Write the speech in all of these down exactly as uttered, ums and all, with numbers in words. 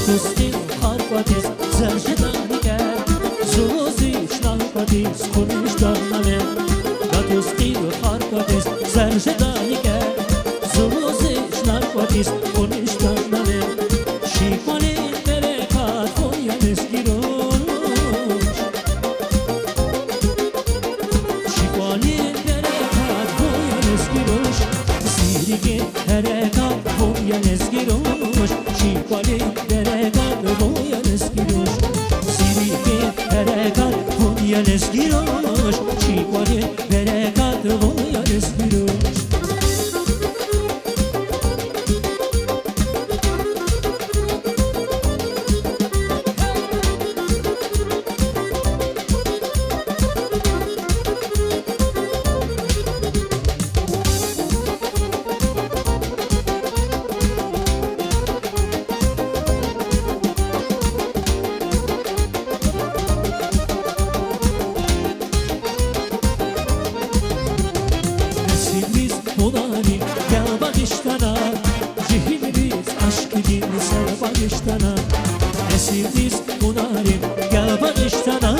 Гатуз кьил хар кӀватӀиз заз жеда никӀе, зулуз зи чна кӀватӀиз хъуниш тагъ на ле. Гатуз кьил хар кӀватӀиз заз жеда никӀе, зулуз зи чна кӀватӀиз хъуниш тагъ на ле. Чи кӀвалин берекат вун я лезги руш. Чи кӀвалин берекат вун я лезги руш, зи рикӀин гьерекат вун я лезги руш. Чи кӀвалин берекат вун я лезги руш, зи рикӀин гьерекат вун я лезги руш. Чи кӀвалин берекат вун я лезги руш. Несибриз гьунарин гел багъишдана, жегьилриз ашкъидин сел багъишдана. Несибриз гьунарин гел багъишдана,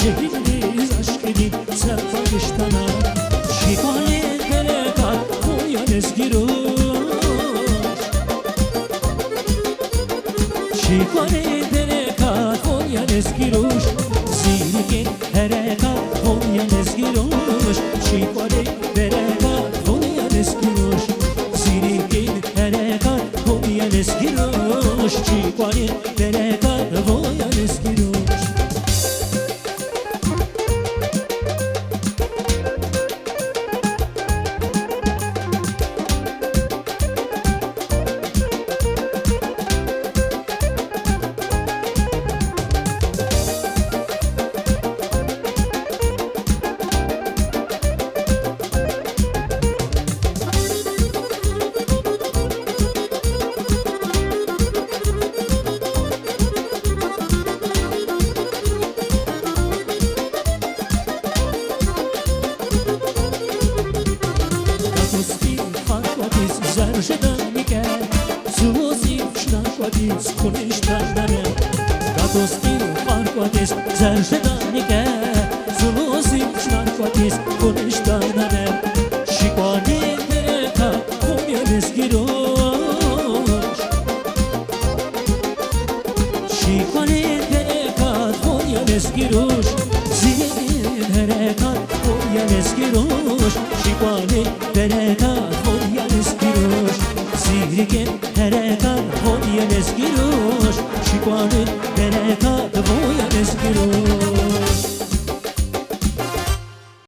жегьилриз ашкъидин сел багъишдана. Чи кӀвалин берекат вун я лезги руш. Чи кӀвалин берекат вун я лезги руш, зи рикӀин гьерекат вун я лезги руш. Чи кӀвалин берекат вун я лезги руш, зи рикӀин гьерекат вун я лезги руш. Чи кӀвалин берекат вун я лезги руш. Гатуз кьил хар кӀватӀиз заз жеда никӀе, зулуз зи чна кӀватӀиз хъуниш тагъ на ле. Гатуз кьил хар кӀватӀиз заз жеда никӀе, зулуз зи чна кӀватӀиз хъуниш тагъ на ле. Чи кӀвалин берекат вун я лезги руш. Чи кӀвалин берекат вун я лезги руш, зи рикӀин гьерекат вун я лезги руш. Чи кӀвалин берекат вун я лезги руш, зи рикӀин гьерекат вун я лезги руш. Чи кӀвалин берекат вун я лезги руш.